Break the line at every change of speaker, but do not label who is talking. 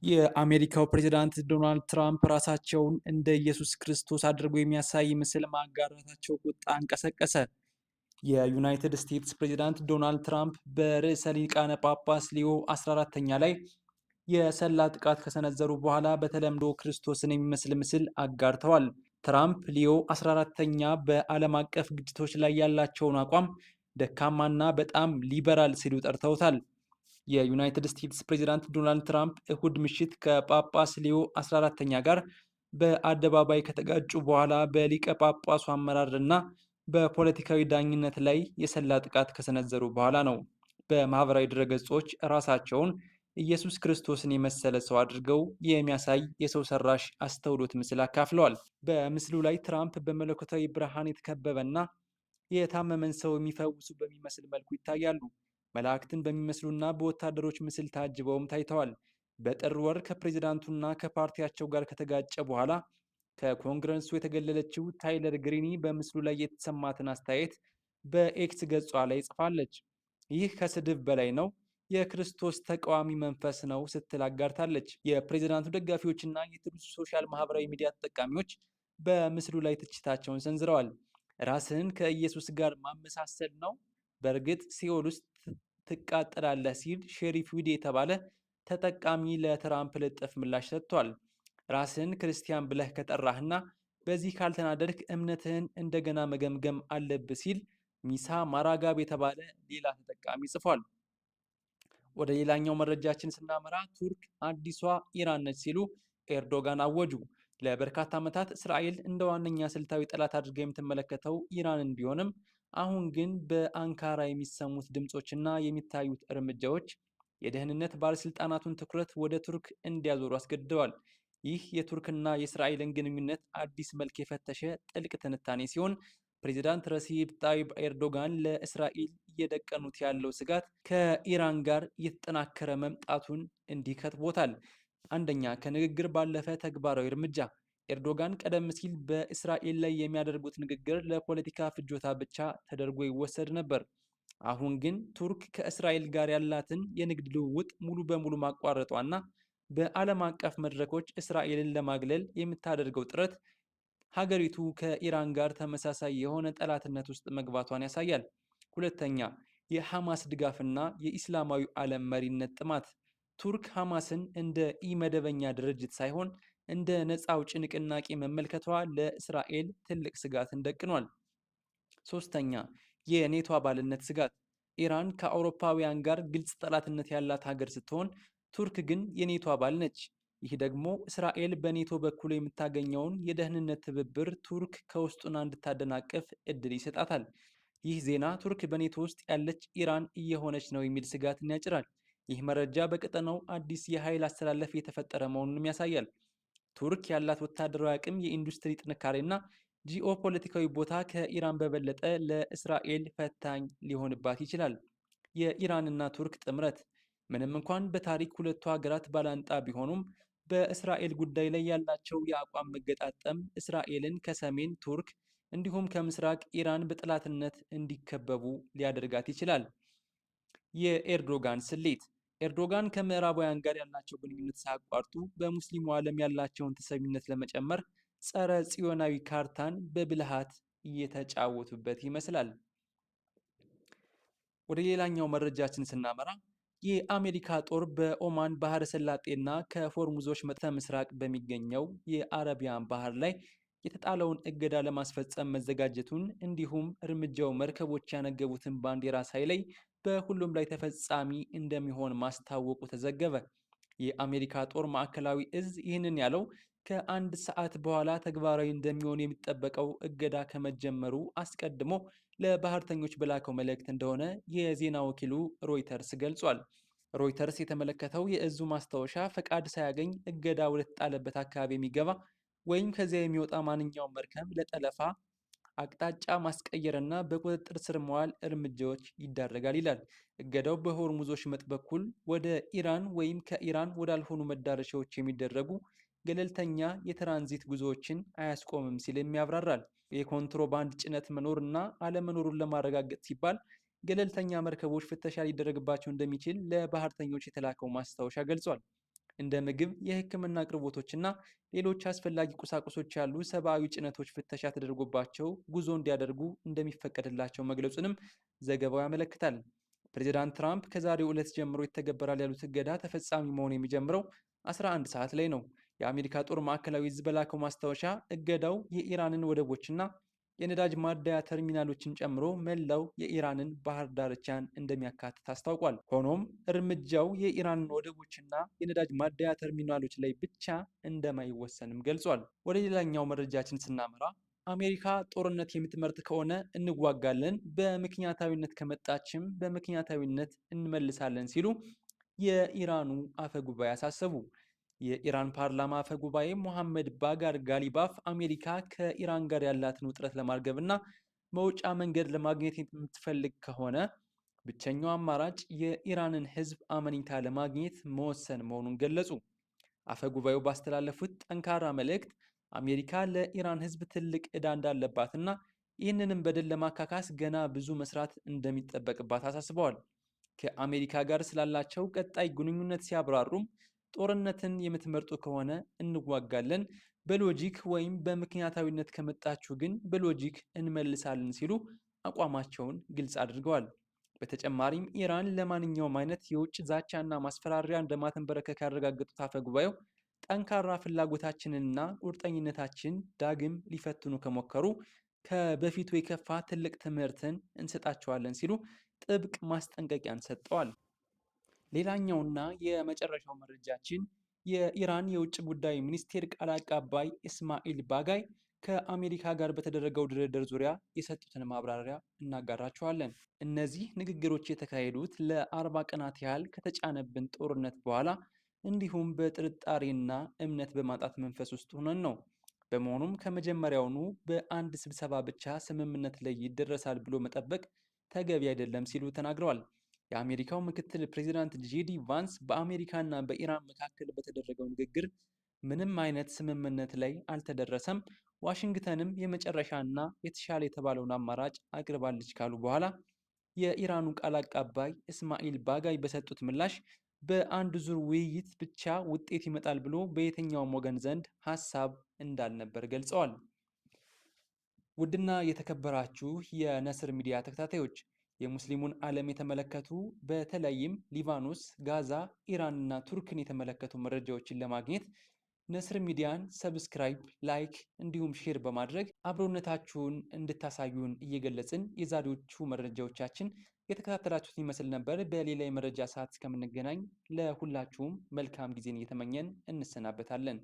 የአሜሪካው ፕሬዝዳንት ዶናልድ ትራምፕ ራሳቸውን እንደ ኢየሱስ ክርስቶስ አድርጎ የሚያሳይ ምስል ማጋራታቸው ቁጣን ቀሰቀሰ። የዩናይትድ ስቴትስ ፕሬዝዳንት ዶናልድ ትራምፕ በርዕሰ ሊቃነ ጳጳስ ሊዮ 14ኛ ላይ የሰላ ጥቃት ከሰነዘሩ በኋላ በተለምዶ ክርስቶስን የሚመስል ምስል አጋርተዋል። ትራምፕ ሊዮ 14ኛ በዓለም አቀፍ ግጭቶች ላይ ያላቸውን አቋም ደካማና በጣም ሊበራል ሲሉ ጠርተውታል። የዩናይትድ ስቴትስ ፕሬዝዳንት ዶናልድ ትራምፕ እሁድ ምሽት ከጳጳስ ሊዮ 14ኛ ጋር በአደባባይ ከተጋጩ በኋላ በሊቀ ጳጳሱ አመራር እና በፖለቲካዊ ዳኝነት ላይ የሰላ ጥቃት ከሰነዘሩ በኋላ ነው። በማህበራዊ ድረገጾች ራሳቸውን ኢየሱስ ክርስቶስን የመሰለ ሰው አድርገው የሚያሳይ የሰው ሰራሽ አስተውሎት ምስል አካፍለዋል። በምስሉ ላይ ትራምፕ በመለኮታዊ ብርሃን የተከበበና የታመመን ሰው የሚፈውሱ በሚመስል መልኩ ይታያሉ። መላእክትን በሚመስሉና በወታደሮች ምስል ታጅበውም ታይተዋል። በጥር ወር ከፕሬዝዳንቱና ከፓርቲያቸው ጋር ከተጋጨ በኋላ ከኮንግረሱ የተገለለችው ታይለር ግሪኒ በምስሉ ላይ የተሰማትን አስተያየት በኤክስ ገጿ ላይ ጽፋለች። ይህ ከስድብ በላይ ነው፣ የክርስቶስ ተቃዋሚ መንፈስ ነው ስትል አጋርታለች። የፕሬዝዳንቱ ደጋፊዎችና የትሩዝ ሶሻል ማህበራዊ ሚዲያ ተጠቃሚዎች በምስሉ ላይ ትችታቸውን ሰንዝረዋል። ራስህን ከኢየሱስ ጋር ማመሳሰል ነው፣ በእርግጥ ሲኦል ውስጥ ትቃጠላለህ ሲል ሼሪፍ ዊድ የተባለ ተጠቃሚ ለትራምፕ ልጥፍ ምላሽ ሰጥቷል። ራስህን ክርስቲያን ብለህ ከጠራህና በዚህ ካልተናደድክ እምነትህን እንደገና መገምገም አለብህ ሲል ሚሳ ማራጋብ የተባለ ሌላ ተጠቃሚ ጽፏል። ወደ ሌላኛው መረጃችን ስናመራ ቱርክ አዲሷ ኢራን ነች ሲሉ ኤርዶጋን አወጁ። ለበርካታ ዓመታት እስራኤል እንደ ዋነኛ ስልታዊ ጠላት አድርጋ የምትመለከተው ኢራንን ቢሆንም፣ አሁን ግን በአንካራ የሚሰሙት ድምፆችና የሚታዩት እርምጃዎች የደህንነት ባለስልጣናቱን ትኩረት ወደ ቱርክ እንዲያዞሩ አስገድደዋል። ይህ የቱርክና የእስራኤልን ግንኙነት አዲስ መልክ የፈተሸ ጥልቅ ትንታኔ ሲሆን፣ ፕሬዚዳንት ረሲብ ጣይብ ኤርዶጋን ለእስራኤል እየደቀኑት ያለው ስጋት ከኢራን ጋር እየተጠናከረ መምጣቱን እንዲህ ከትቦታል። አንደኛ፣ ከንግግር ባለፈ ተግባራዊ እርምጃ። ኤርዶጋን ቀደም ሲል በእስራኤል ላይ የሚያደርጉት ንግግር ለፖለቲካ ፍጆታ ብቻ ተደርጎ ይወሰድ ነበር። አሁን ግን ቱርክ ከእስራኤል ጋር ያላትን የንግድ ልውውጥ ሙሉ በሙሉ ማቋረጧና በዓለም አቀፍ መድረኮች እስራኤልን ለማግለል የምታደርገው ጥረት ሀገሪቱ ከኢራን ጋር ተመሳሳይ የሆነ ጠላትነት ውስጥ መግባቷን ያሳያል። ሁለተኛ፣ የሐማስ ድጋፍና የኢስላማዊ ዓለም መሪነት ጥማት። ቱርክ ሐማስን እንደ ኢመደበኛ ድርጅት ሳይሆን እንደ ነፃ አውጪ ንቅናቄ መመልከቷ ለእስራኤል ትልቅ ስጋትን ደቅኗል። ሶስተኛ፣ የኔቶ አባልነት ስጋት። ኢራን ከአውሮፓውያን ጋር ግልጽ ጠላትነት ያላት ሀገር ስትሆን፣ ቱርክ ግን የኔቶ አባል ነች። ይህ ደግሞ እስራኤል በኔቶ በኩል የምታገኘውን የደህንነት ትብብር ቱርክ ከውስጡና እንድታደናቅፍ እድል ይሰጣታል። ይህ ዜና ቱርክ በኔቶ ውስጥ ያለች ኢራን እየሆነች ነው የሚል ስጋትን ያጭራል። ይህ መረጃ በቀጠናው አዲስ የኃይል አሰላለፍ የተፈጠረ መሆኑንም ያሳያል። ቱርክ ያላት ወታደራዊ አቅም፣ የኢንዱስትሪ ጥንካሬና ጂኦፖለቲካዊ ቦታ ከኢራን በበለጠ ለእስራኤል ፈታኝ ሊሆንባት ይችላል። የኢራንና ቱርክ ጥምረት። ምንም እንኳን በታሪክ ሁለቱ ሀገራት ባላንጣ ቢሆኑም፣ በእስራኤል ጉዳይ ላይ ያላቸው የአቋም መገጣጠም እስራኤልን ከሰሜን ቱርክ እንዲሁም ከምስራቅ ኢራን በጠላትነት እንዲከበቡ ሊያደርጋት ይችላል። የኤርዶጋን ስሌት። ኤርዶጋን ከምዕራባውያን ጋር ያላቸው ግንኙነት ሳያቋርጡ በሙስሊሙ ዓለም ያላቸውን ተሰሚነት ለመጨመር ጸረ ጽዮናዊ ካርታን በብልሃት እየተጫወቱበት ይመስላል። ወደ ሌላኛው መረጃችን ስናመራ የአሜሪካ ጦር በኦማን ባህረ ሰላጤና ከሆርሙዞች ምስራቅ በሚገኘው የአረቢያን ባህር ላይ የተጣለውን እገዳ ለማስፈጸም መዘጋጀቱን፣ እንዲሁም እርምጃው መርከቦች ያነገቡትን ባንዲራ ሳይለይ በሁሉም ላይ ተፈጻሚ እንደሚሆን ማስታወቁ ተዘገበ። የአሜሪካ ጦር ማዕከላዊ እዝ ይህንን ያለው ከአንድ ሰዓት በኋላ ተግባራዊ እንደሚሆን የሚጠበቀው እገዳ ከመጀመሩ አስቀድሞ ለባህርተኞች በላከው መልእክት እንደሆነ የዜና ወኪሉ ሮይተርስ ገልጿል። ሮይተርስ የተመለከተው የእዙ ማስታወሻ ፈቃድ ሳያገኝ እገዳ ወደተጣለበት አካባቢ የሚገባ ወይም ከዚያ የሚወጣ ማንኛውም መርከብ ለጠለፋ፣ አቅጣጫ ማስቀየርና በቁጥጥር ስር መዋል እርምጃዎች ይዳረጋል ይላል። እገዳው በሆርሙዝ ወሽመጥ በኩል ወደ ኢራን ወይም ከኢራን ወዳልሆኑ መዳረሻዎች የሚደረጉ ገለልተኛ የትራንዚት ጉዞዎችን አያስቆምም ሲልም ያብራራል። የኮንትሮባንድ ጭነት መኖር እና አለመኖሩን ለማረጋገጥ ሲባል ገለልተኛ መርከቦች ፍተሻ ሊደረግባቸው እንደሚችል ለባህርተኞች የተላከው ማስታወሻ ገልጿል። እንደ ምግብ፣ የሕክምና አቅርቦቶችና ሌሎች አስፈላጊ ቁሳቁሶች ያሉ ሰብአዊ ጭነቶች ፍተሻ ተደርጎባቸው ጉዞ እንዲያደርጉ እንደሚፈቀድላቸው መግለጹንም ዘገባው ያመለክታል። ፕሬዚዳንት ትራምፕ ከዛሬው ዕለት ጀምሮ ይተገበራል ያሉት እገዳ ተፈጻሚ መሆን የሚጀምረው 11 ሰዓት ላይ ነው። የአሜሪካ ጦር ማዕከላዊ ዕዝ በላከው ማስታወሻ እገዳው የኢራንን ወደቦችና የነዳጅ ማደያ ተርሚናሎችን ጨምሮ መላው የኢራንን ባህር ዳርቻን እንደሚያካትት አስታውቋል። ሆኖም እርምጃው የኢራንን ወደቦችና የነዳጅ ማደያ ተርሚናሎች ላይ ብቻ እንደማይወሰንም ገልጿል። ወደ ሌላኛው መረጃችን ስናመራ አሜሪካ ጦርነት የምትመርጥ ከሆነ እንዋጋለን፣ በምክንያታዊነት ከመጣችም በምክንያታዊነት እንመልሳለን ሲሉ የኢራኑ አፈ ጉባኤ አሳሰቡ። የኢራን ፓርላማ አፈ ጉባኤ ሞሐመድ ባጋር ጋሊባፍ አሜሪካ ከኢራን ጋር ያላትን ውጥረት ለማርገብና መውጫ መንገድ ለማግኘት የምትፈልግ ከሆነ ብቸኛው አማራጭ የኢራንን ሕዝብ አመኔታ ለማግኘት መወሰን መሆኑን ገለጹ። አፈ ጉባኤው ባስተላለፉት ጠንካራ መልእክት አሜሪካ ለኢራን ሕዝብ ትልቅ ዕዳ እንዳለባትና ይህንንም በደል ለማካካስ ገና ብዙ መስራት እንደሚጠበቅባት አሳስበዋል። ከአሜሪካ ጋር ስላላቸው ቀጣይ ግንኙነት ሲያብራሩም ጦርነትን የምትመርጡ ከሆነ እንዋጋለን፣ በ logic ወይም በምክንያታዊነት ከመጣችሁ ግን በ logic እንመልሳለን ሲሉ አቋማቸውን ግልጽ አድርገዋል። በተጨማሪም ኢራን ለማንኛውም አይነት የውጭ ዛቻና ማስፈራሪያ እንደማትንበረከክ ያረጋገጡት አፈ ጉባኤው ጠንካራ ፍላጎታችንንና ቁርጠኝነታችን ዳግም ሊፈትኑ ከሞከሩ ከበፊቱ የከፋ ትልቅ ትምህርትን እንሰጣቸዋለን ሲሉ ጥብቅ ማስጠንቀቂያን ሰጥተዋል። ሌላኛውና የመጨረሻው መረጃችን የኢራን የውጭ ጉዳይ ሚኒስቴር ቃል አቀባይ እስማኤል ባጋይ ከአሜሪካ ጋር በተደረገው ድርድር ዙሪያ የሰጡትን ማብራሪያ እናጋራችኋለን። እነዚህ ንግግሮች የተካሄዱት ለ40 ቀናት ያህል ከተጫነብን ጦርነት በኋላ እንዲሁም በጥርጣሬና እምነት በማጣት መንፈስ ውስጥ ሆነን ነው። በመሆኑም ከመጀመሪያውኑ በአንድ ስብሰባ ብቻ ስምምነት ላይ ይደረሳል ብሎ መጠበቅ ተገቢ አይደለም ሲሉ ተናግረዋል። የአሜሪካው ምክትል ፕሬዚዳንት ጄዲ ቫንስ በአሜሪካና በኢራን መካከል በተደረገው ንግግር ምንም አይነት ስምምነት ላይ አልተደረሰም፣ ዋሽንግተንም የመጨረሻና የተሻለ የተባለውን አማራጭ አቅርባለች ካሉ በኋላ የኢራኑ ቃል አቀባይ እስማኤል ባጋይ በሰጡት ምላሽ በአንድ ዙር ውይይት ብቻ ውጤት ይመጣል ብሎ በየትኛውም ወገን ዘንድ ሀሳብ እንዳልነበር ገልጸዋል። ውድና የተከበራችሁ የነስር ሚዲያ ተከታታዮች፣ የሙስሊሙን ዓለም የተመለከቱ በተለይም ሊባኖስ፣ ጋዛ፣ ኢራን እና ቱርክን የተመለከቱ መረጃዎችን ለማግኘት ነስር ሚዲያን subscribe፣ like እንዲሁም share በማድረግ አብሮነታችሁን እንድታሳዩን እየገለጽን የዛሬዎቹ መረጃዎቻችን የተከታተላችሁትን ይመስል ነበር። በሌላ የመረጃ ሰዓት እስከምንገናኝ ለሁላችሁም መልካም ጊዜን እየተመኘን እንሰናበታለን።